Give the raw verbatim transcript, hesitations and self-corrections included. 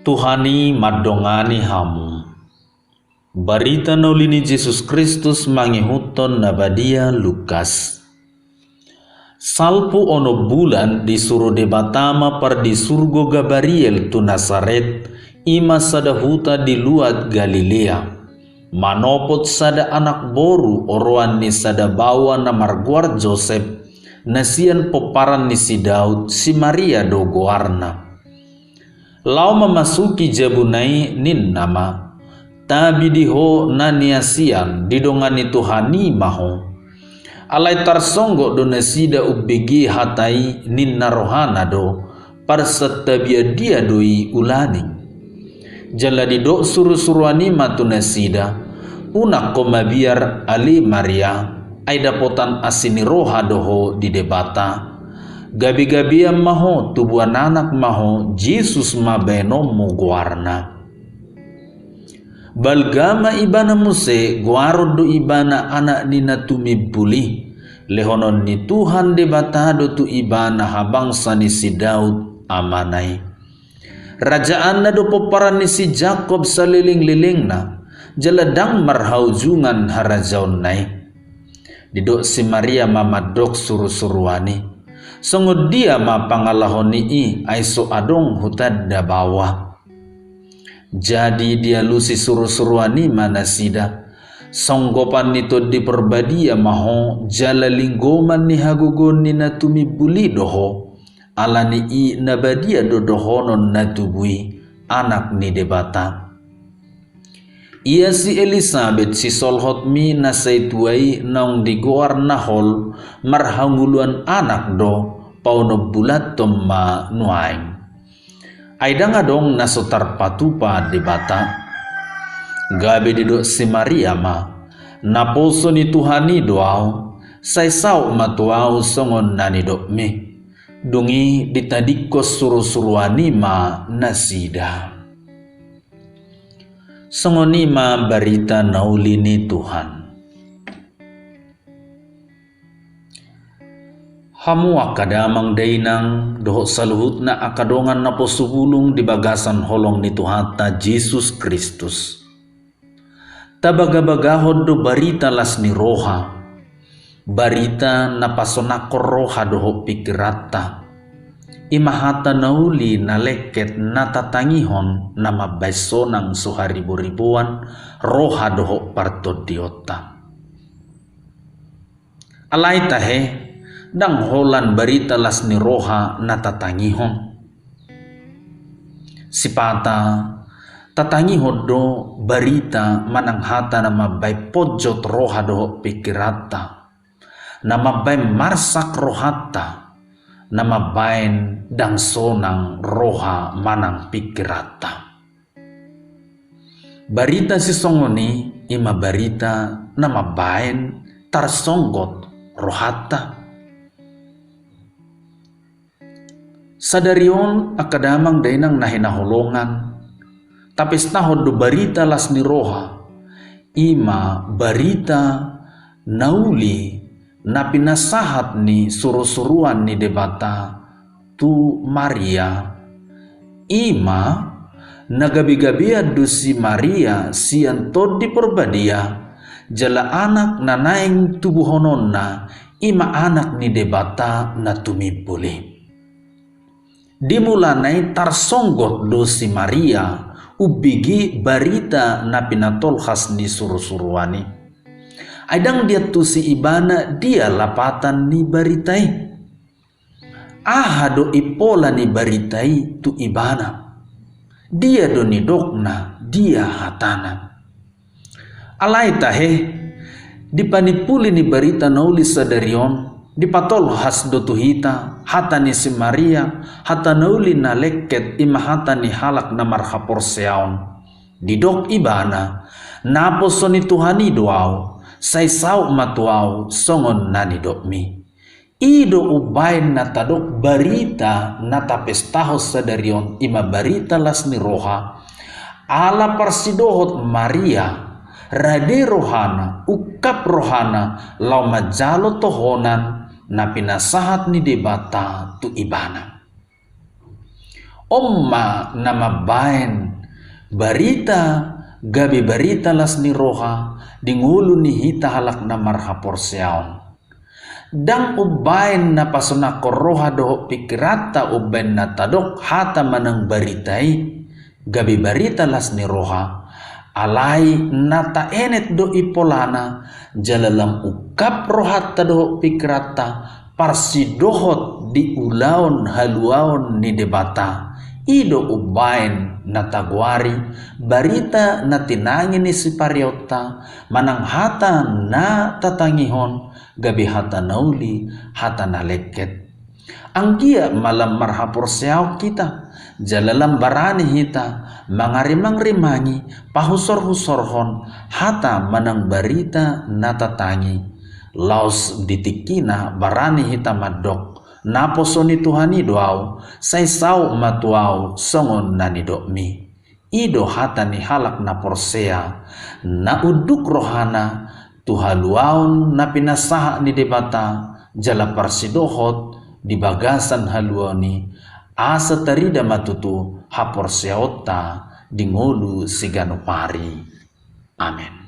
Tuhan i mandongani hamu. Barita na uli ni Jesus Kristus mangihuthon na badia Lukas. Salpu onom bulan disuru Debata ma pardisurgo Gabariel tu Nasaret, i ma sada huta di luat Galilea, manopot sada anak boru oroan ni sada baoa na margoar Josep, na sian pomparan ni si Daud, si Maria do goarna. Laho mamasuki jabuna i ninna ma, tabi di ho na niasian, didongani Tuhan i ma ho. Alai tarsonggot do nasida umbege hata i ninna rohana do, parsantabian dia do i ulaning. Jala didok surusuruan i ma tu nasida, unang ho mabiar ale Maria, ai dapotan asi ni roha do ho di Debata. Gabegabean ma ho, tubuan anak ma ho, Jesus ma baenonmu goarna. Balga ma ibana muse, goaron do ibana anak ni na tumimbul i. Lehonon ni Tuhan Debata do tu ibana habangsa ni si Daud amana i. Rajaanna do pomparan ni si Jakob salelenglelengna, jala ndang marhaujungan harajaonna i. Didok si Maria ma mandok surusuruan i, songon dia ma pangalaho ni i, ai so adong hutanda baoa. Jadi dialusi surusuruan i ma nasida, songgopan ni Tondi Parbadia ma ho, jala linggoman ni hagogoon ni na tumimbul i do ho, ala ni i na badia do dohonon na tubu i, anak ni Debata. Ia si Elisabet sisolhotmi na sai tua i naung digoar na hol, marhangoluan anak do, paonom bulanhon ma nuaeng. Ai ndang adong na so tarpatupa Debata. Gabe didok si Maria ma, naposo ni Tuhan i do ahu, sai saut ma tu ahu songon na nidokmi. Dung i ditadingkon surusuruan i ma nasida. Songon i ma barita na uli ni Tuhan. Hamu angka damang dainang, dohot saluhutna angka dongan naposo bulung di bagasan holong ni Tuhanta Jesus Kristus. Tabagabagahon do barita las ni roha, barita na pasonangkon roha dohot pingkiranta. I ma hata na uli na lengket na tatangihon na mambahen sonang so hariboriboan roha dohot partondionta. Alai tahe, ndang holan barita las ni roha na tatangihon. Sipata, tatangihon do barita manang hata na mambahen ponjot roha dohot pingkiranta, na mambahen marsak rohanta, na mambahen ndang sonang roha manang pingkiranta. Barita sisongon i, i ma barita na mambahen tarsonggot rohanta. Sadari on angka damang dainang na hinaholongan, tapestahon do barita las ni roha, i ma barita na uli na pinasahat ni surusuruan ni Debata tu Maria. I ma na gabegabean do si Maria sian Tondi Parbadia, jala anak na naeng tubuhononna, i ma anak ni Debata na tumimbul i. Di mulana i tarsonggot do si Maria umbege barita na pinatolhas ni surusuruan i. Ai ndang diantusi ibana dia lapatan ni barita i. Aha do impola ni barita i tu ibana? Dia do nidokna, dia hatana? Alai tahe, di panimpuli ni barita na uli sadari on, dipatolhas do tu hita hata ni si Maria, hata na uli na lengket, i ma hata ni halak na marhaporseaon. Didok ibana, naposo ni Tuhan i do ahu, sai saut ma tu ahu songon na nidokmi. I do umbahen na tadok barita na tapestahon sadari on, i ma barita las ni roha, ala parsidohot Maria, rade rohana, ungkap rohana, laho manjalo tohonan na pinasahat ni Debata tu ibana. On ma na mambaen barita gabe barita las ni roha di ngolu ni hita halak na marhaporseaon. Ndang umbaen na pasonangkon roha dohot pingkiranta umbaen na tadok hata manang barita i gabe barita las ni roha, alai na taenet do i polana jala lam ungkap rohanta dohot pingkiranta parsidohot di ulaon haluaon ni Debata. I do umbaen na tagoari barita na tinangi ni sipariaonta manang hata na tatangihon gabe hata na uli, hata na lengket. Anggiat ma lam marhaporseaon hita jala lam barani hita mangarimangrimangi pahusorhusorhon hata manang barita na tatangi. Laos di tingkina barani hita mandok, naposo ni Tuhan i do ahu, sai saut ma tu ahu songon na nidokmi. I do hata ni halak na porsea na unduk rohana tu haluaon na pinasahat ni Debata jala parsidohot di bagasan haluaon i, asa tarida ma tutu haporseaonta di ngolu siganup ari. Amen.